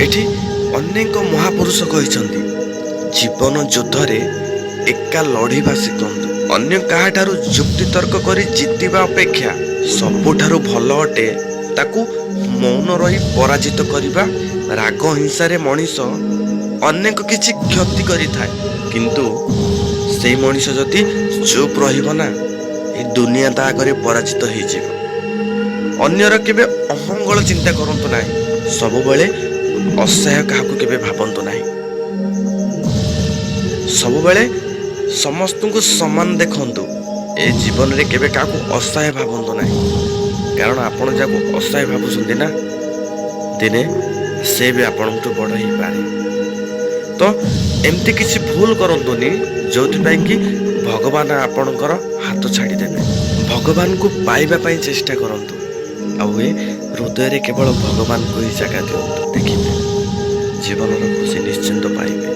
ଏଠି ଅନେକ ମହାପୁରୁଷ କହିଛନ୍ତି, ଜୀବନ ଯୁଦ୍ଧରେ ଏକା ଲଢ଼ିବା ଶିଖନ୍ତୁ। ଅନ୍ୟ କାହାଠାରୁ ଯୁକ୍ତିତର୍କ କରି ଜିତିବା ଅପେକ୍ଷା ସବୁଠାରୁ ଭଲ ଅଟେ ତାକୁ ମୌନ ରହି ପରାଜିତ କରିବା। ରାଗ ହିଂସାରେ ମଣିଷ ଅନେକ କିଛି କ୍ଷତି କରିଥାଏ, କିନ୍ତୁ ସେଇ ମଣିଷ ଯଦି ଚୁପ୍ ରହିବ ନା, ଏ ଦୁନିଆ ତା ଆଗରେ ପରାଜିତ ହେଇଯିବ। ଅନ୍ୟର କେବେ ଅମଙ୍ଗଳ ଚିନ୍ତା କରନ୍ତୁ ନାହିଁ। ସବୁବେଳେ ଅସହାୟ କାହାକୁ କେବେ ଭାବନ୍ତୁ ନାହିଁ। ସବୁବେଳେ ସମସ୍ତଙ୍କୁ ସମାନ ଦେଖନ୍ତୁ। ଏ ଜୀବନରେ କେବେ କାହାକୁ ଅସହାୟ ଭାବନ୍ତୁ ନାହିଁ, କାରଣ ଆପଣ ଯାହାକୁ ଅସହାୟ ଭାବୁଛନ୍ତି ନା, ଦିନେ ସେ ବି ଆପଣଙ୍କଠୁ ବଡ଼ ହେଇପାରେ। ତ ଏମିତି କିଛି ଭୁଲ କରନ୍ତୁନି ଯୋଉଥିପାଇଁ କି ଭଗବାନ ଆପଣଙ୍କର ହାତ ଛାଡ଼ିଦେବେ। ଭଗବାନଙ୍କୁ ପାଇବା ପାଇଁ ଚେଷ୍ଟା କରନ୍ତୁ ଆଉ ଏ ହୃଦୟରେ କେବଳ ଭଗବାନଙ୍କୁ ହିଁ ଜାଗା ଦିଅନ୍ତୁ। ଦେଖିବେ, ଜୀବନର ଖୁସି ନିଶ୍ଚିନ୍ତ ପାଇବେ।